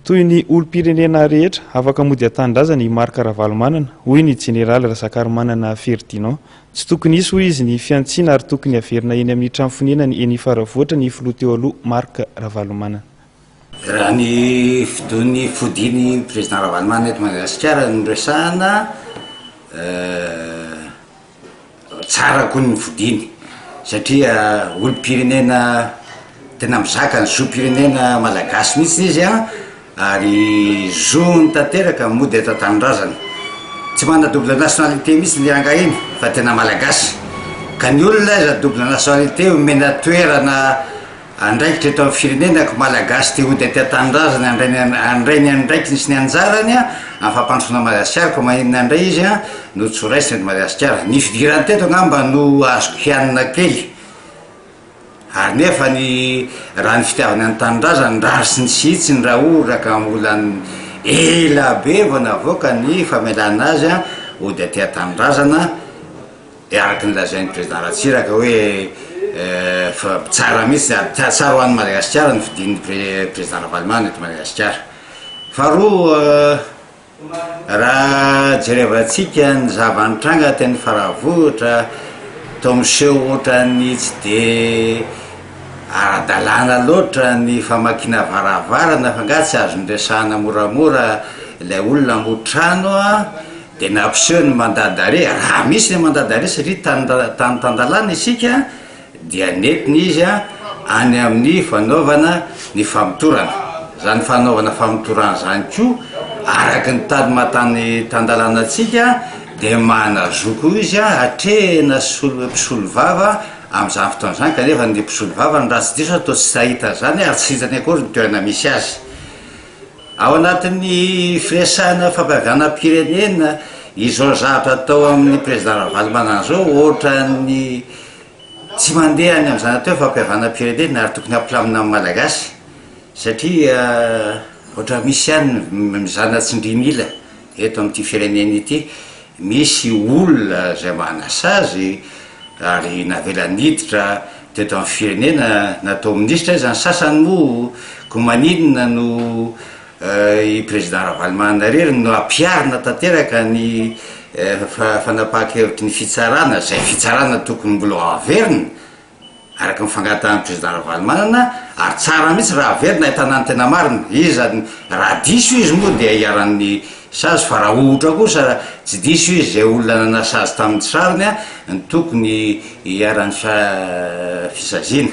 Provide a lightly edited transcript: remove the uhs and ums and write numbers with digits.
Toy ny olom-pirenena rehetra, afaka mody an-tanindrazana i Marc Ravalomanana, hoy ny jeneraly Razakarimanana Ferdinand. Tsy tokony hisy, hoy izy, ny fihantsiana ary tokony haverina eny amin'ny trano fonenany eny Faravohitra ny filoha teo aloha Marc Ravalomanana. Raha ny fidon'ny fodian'ny Président Ravalomanana eto Madagasikara no resahana, tsara koa ny fodiany satria olom-pirenena tena mizaka ny zom-pirenena malagasy mihitsy izy an, ary zony tanteraka mody eto an-tanindrazana. Tsy manana double nationalité mihitsy ny rangahy iny fa tena malagasy, ka ny olona aiza double nationalité omena toerana Andraikitra eto amin'ny firenena ko Malagasy te hody aty an-tanindrazana handray ny handray ny andraikiny sy ny anjarany amin'ny fampandrosoana an'i Madagasikara koa maninona indray izy no tsy ho raisina eto Madagasikara. Ny fidirany teto angamba no azoko kianina kely ary nefa ny raha ny fitiavany ny tanindrazany rary sy ny sy hitsiny raha ohatra ka mbola ela be vao navoaka ny famelana azy hody aty an-tanindrazana. Dia araka ny lazain'ny Président Ratsiraka hoe fa tsara mihitsy ary tsara ho an'i Madagasikara ny fidin'ny Président Ravalomanana eto Madagasikara. Faharoa, raha jerevantsika ny zava-nitranga teny Faravohitra, toa miseho ohatran'ny tsy dia ara-dalàna loatra ny famakiana varavarana fa angaha tsy azo niresahana moramora ilay olona hamoa trano Dia nampiseho ny mandat d'arrêt, raha misy ny mandat d'arrêt satria tany tany tan-dalàna isika dia nentina izy any amin'ny fanaovana ny famotorana. Izany fanaovana famotorana izany koa araka ny tany maha tany tan-dalàna antsika dia manana zo koa izy hatrehina solo mpisolovava amin'izany fotoana izany kanefa ny mpisolovava ny raha tsy diso aho toa tsy hahita an'izany ary tsy hitany akory ny toerana misy azy. Ao anatin'ny firesahana fampihavanam-pirenena izao zavatra atao amin'ny président Ravalomanana izao ohatran'ny tsy mandeha any amin'izany atao hoe fampihavanam-pirenena ary tokony hampilamina ny Malagasy satria ohatran'ny misy ihany ny mizana tsindrian'ila eto amin'ity firenena ity, misy olona izay manasazy ary navela niditra teto amin'ny firenena natao minisitra aiza ny sasany moa ko maninona no i président Ravalomanana irery no ampiharina tanteraka ny fanapahan-kevitry ny fitsarana izay fitsarana tokony mbola averina Araka ny fangatahan'ny Président Ravalomanana, ary tsara mihitsy raha averina ahitana ny tena marina. Iza, raha diso izy moa dia iharan'ny sazy fa raha ohtra kosa tsy diso izy, izay olona nanasazy tamin'ny tsy rariny no tokony iharan'ny fisaziana.